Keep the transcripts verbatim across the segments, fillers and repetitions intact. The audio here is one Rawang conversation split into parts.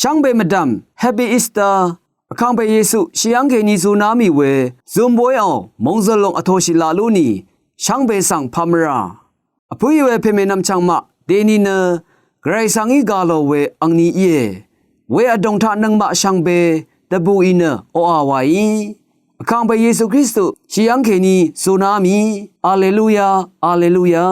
Shvngbe mvdv̀m Happy Easter, Vkàngpè Yesu shì yv́ng kèní zuná mì we zunbóyò mòngzø̀l lòng vtōshì laq lú nì shvngbe svng pà mvrà. Vpǿì we pèmènvm chvngmaq dèni nø Gvray svng í gà lò we angni íe. We vdòng taq nøngmaq shvngbe dvbùì nø oqà wàí Vkàngpè Yesu Kristu shì yv́ng kèní zuná mì. Alleluya, alleluya.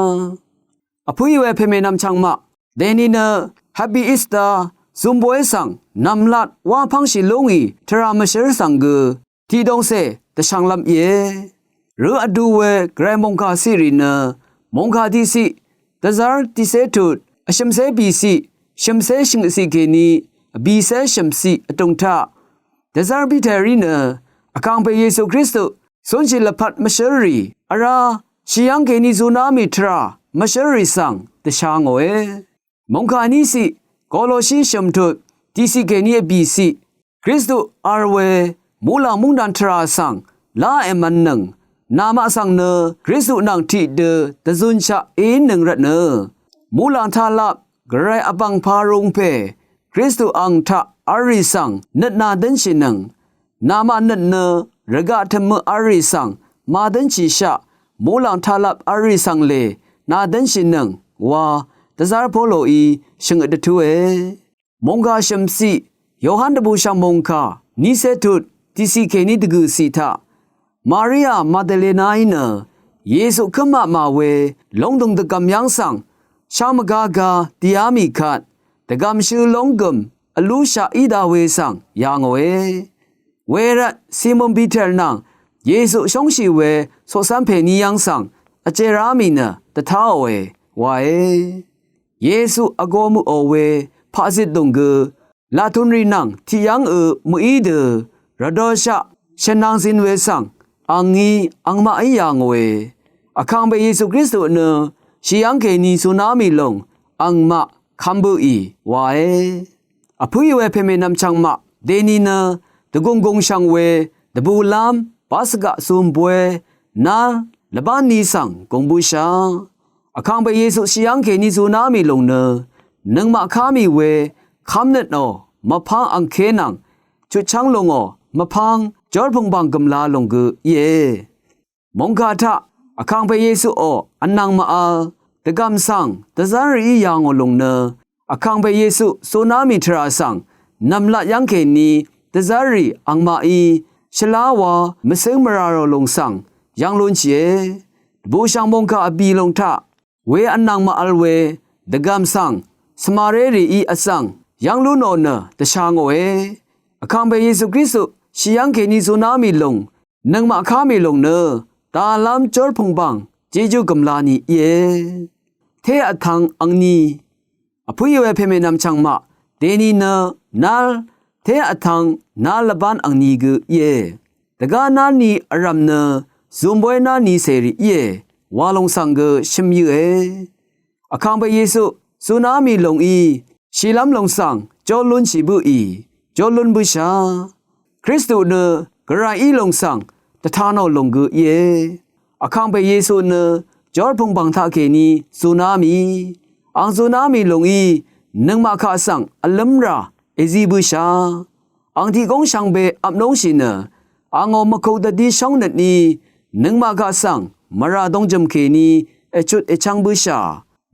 Vpǿì we pèmènvm chvngmaq dèni nø Happy Easter zunbóy svng nv̀mlat wá pv́ngshì lú ngì tvrà mvshǿr svng gø tiqdongcè dvshvnglv́m íe. Rø vdu we Gvray mòngkà ciqrì nø mòngkà tiqciq dvzv́r tiqcé tut vshø̀mcé bìciq shø̀mcé shø̀ngciq kèní vbìcé shø̀mciq vdùng taq dvzv́r Piterí nø Vkàngpè Yesu Kristu cúnshì lvpat mvshǿrrì vrá shì yv́ng kèní zuná mì tvrà mvshǿrrì svng dvsha ngòe. Mòngkà níciq Koloshi shø̀mtut tiqciq kèní vbìciq Kristu v̄l we muqlàng múngdàn tvrà svng lá èmv̄nnøng namaq svng nø Kristu nvng tiqdø dvzunshaq èínøng rvtnø muqlàng taqlap Gvray vbv̀ngpā rūngpè Kristu ang taq v̄lrì svng nøt nàdǿnshìnøng namaq nøt nø rvgaq tø̀møq v̄lrì svng màdǿnshìshaq muqlàng taqlap v̄lrì svng lè nàdǿnshìnøng wa dvzv́r Poloí shvngøt dvtúe. Mòngkà shø̀mciq Yohan dvbùshv̀ng mòngkà nícé tut tiqciq kèní dvgø̀ciq taq Maria Magdalenaí nø Yesu kǿmaqmà we lóngdøng dvgv̀m yv́ng svng shvngmvgā gā dìá mì kvt dvgv̀mshø lónggø̀m vlúshaq í daq we svng yà ngòe. Wervt Simon Piter nvng Yesu shóngshì we coqcv́m pèní yv́ng svng vjerá mì nø dvtáòe wae. Yesu vgō møqò we paqzit dùnggø laqtunrì nvng tiqyv́ngø mø̀í dø rvdōshaq shvnang zin we svng angí angmaqí yà ngòe. Vkàngpè Yesu Kristu nø shì yv́ng kèní zuná mì lòng angmaq kvm bø̀ì wae. Vpǿì we pèmènvm chvngmaq dèni nø dvgùng gùngshv̀ng we dvbùlv́m bvsvgaq zunbóy nv́l lvbán ni svng gùng bǿshà. Vkàngpè Yesu shì yv́ng kèní zuná mì lòng nø nøngmaq ká mì we kv́mnøtnò mvpv́ng angké nvng chutchv́ng lòngò mvpv́ng jórpùngbàng gø̀mla lòng gø íe. Mòngkà taq Vkàngpè Yesuò vnvng màvl dvgv̀m svng dvzv́rrìí yà ngò lòng nø Vkàngpè Yesu zuná mì tvrà svng nv̀mlat yv́ng kèní dvzv́rrì angmaqí shvlá wa mvcǿng mvrà rò lòng svng yv́ng lúnshìe. Dvbùshv̀ng mòngkà vbì lòng taq we vnvng màvl we dvgv̀m svng svmarérìí vzv̀ng yv́ng lú nò nø dvsha ngòe. Vkàngpè Yesu Kristu shì yv́ng kèní zuná mì lòng nøngmaq ká mì lòng nø dàlv́m jórpùngbàng jejú gø̀mla ni íe. Té vtv̄ng angni. Vpǿì we pèmènvm chvngmaq dèni nø nv́l té vtv̄ng nv́l lvbán angni gø íe. Dvgá nv́l ni vrv̀m nø zunbóy nv́l ni cèrì íe wa lòng svng gø shøm yø̀e. Vkàngpè Yesu zuná mì lòngí shìlv́m lòng svng jól lúnshì bǿì jól lún bǿshà. Kristu nø Gvrayí lòng svng dvtanò lòng gø íe. Vkàngpè Yesu nø jórpùngbàng taqkèní zuná mì. Ang zuná mì lòngí nøngmaq kaq svng vlǿmrà èzí bǿshà. Ang tiqgóng shvngbe vpnóngshì nø angò mvkuk dvdí shóngnøtní nøngmaq kaq svng mvrà dongjø̀m kèní èchut èchv́ng bǿshà.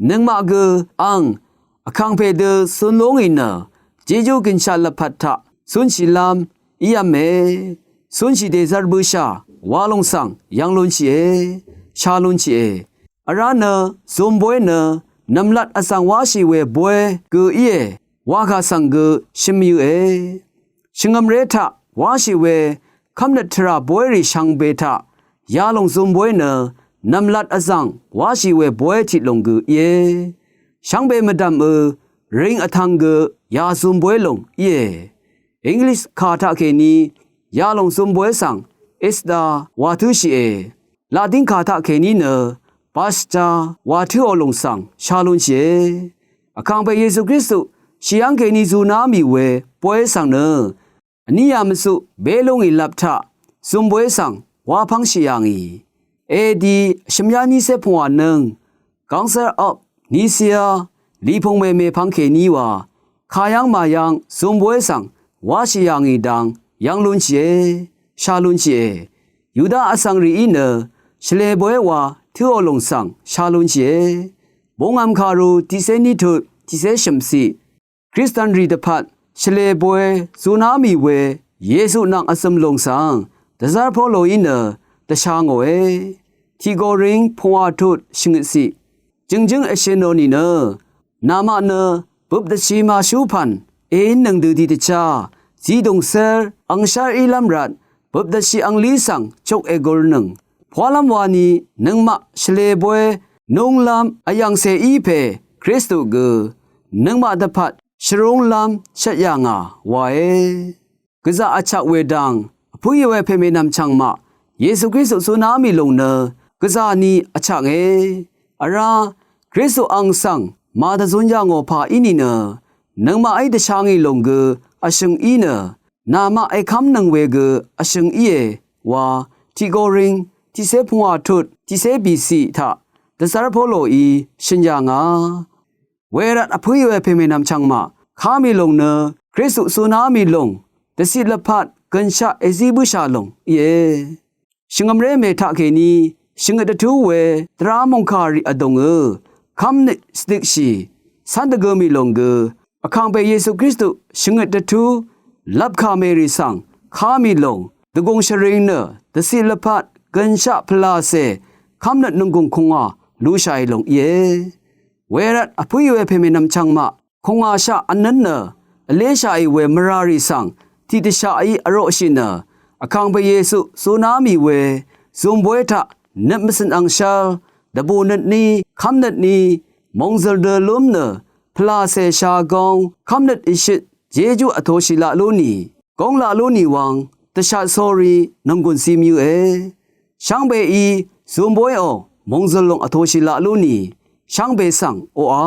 Nøngmaq gø ang Vkàngpè dø cun lúngì nø jejú gønshaq lvpat taq cúnshìlv́m ív̄me. Cúnshì dèzv́r bǿshà wa lòng svng yv́ng lúnshìe, shá lúnshìe. Vrá nø zunbóy nø nv̀mlat vzv̀ng wáshì we bóy gø íe wa kà svng gø shøm yø̀e. Shvngø̀mré taq wáshì we kv́mnøt tvrà bóyrì shvngbe taq yalòng zunbóy nø nv̀mlat vzv̀ng wáshì we bóy tiq lòng gø íe. Shvngbe mvdv̀mø ring vtv̄ng gø yazunbóy lòng íe. English kà taqkèní yalòng zunbóy svng Easter wa tǿshìe. Latin kà taqkèní nø Pascha wa tǿò lòng svng shá lúnshìe. Vkàngpè Yesu Kristu shì yv́ng kèní zuná mì we bóy svng nø vní yà mvzuq bé lúngì lap taq zunbóy svng wá pv́ngshì yà ngì. A D vshø̀myá nícé pungwà nøng Council of Nicaea lipung mèmè pvng kèní wa kà yv́ng mà yv́ng zūm bóy svng wáshì yà ngì dang yv́ng lúnshìe, shá lúnshìe. Yuda vsvng rìí nø shvlē bóy wa tǿò lùng svng shá lúnshìe. Búngvm kàru tiqcé ní tut tiqcé shø̀mciq, Kristanrì dvpvt shvlē bóy zūná mì we Yesu nvng vzø̀m lùng svng dvzv́r Poloí nø dvsha ngòe. Tiq Koring pungwà tut shvngøtciq, jø̀ngjǿng èshø̀nò nìnø, namaq nø bøp dvshi màshú pv̀n èínnøng dø tiqdvchá zidùng cér angshv́r ílv́m rvt bøp dvshi angli svng chuk ègurnøng pwálv́m wani, nøngmaq shvlē bóy núnglv́m vyv̀ngcè í pè Kristu gø nøngmaq dvpvt shvrúnglv́m shvt yà ngà wae. Gvzà vchak we dang vpǿí we pèmènvm chv̀ngmaq Yesu Kristu zūná mì lùng nø gvzà ni vchaknge. Vrá Kristu ang svng màdvzun yà ngò pà í nìnø, nøngmaqí dvsha ngì lùng gø vshø̀ng í nø, namaq èkv́mnøng we gø vshø̀ng íe wa, tiq Koring tiqcé pungwà tut tiqcé bìciq taq dvzv́r Poloí shø̀n yà ngà. Wervt vpǿí we pèmènvm chv̀ngmaq, ká mì lùng nø Kristu zūná mì lùng, dvciq lvpat gø̀nshaq èzí bǿshà lùng íe. Shvngø̀mré mè taqkèní shvngøt dvtú we dvrá mòngkàrì vdùngø kv́mnøt sdikshì cv́n dvgø mì lùng gø, vkàngpè Yesu Kristu shvngøt dvtú lvpkà mèrì svng ká mì lùng, dvgùng shvring nø dvciq lvpat gø̀nshaq pvlàcè kv́mnøt nònggùng kùngwà lushàì lùng íe. Wervt vpǿí we pèmènvm chv̀ngmaq, kùngwàshaq vnǿn nø vléshàì we mvrarì svng tiqdvshaqí vroqshì nø, vkàngpè Yesu zūná mì we zūm bóy taq nøt mvcø̀n angshv́r, dvbù nøtní, kv́mnøtní, mòngzø̀l dø lúm nø pvlàcè shagóng kv́mnøt ìshøt jejú vtoshì laq lú nì, góng laq lú nì wvng dvshat sórí nònggùn cim yøe. Shvngbeí zūm bóyò mòngzø̀l lòng vtoshì laq lú nì, shvngbe svng oqà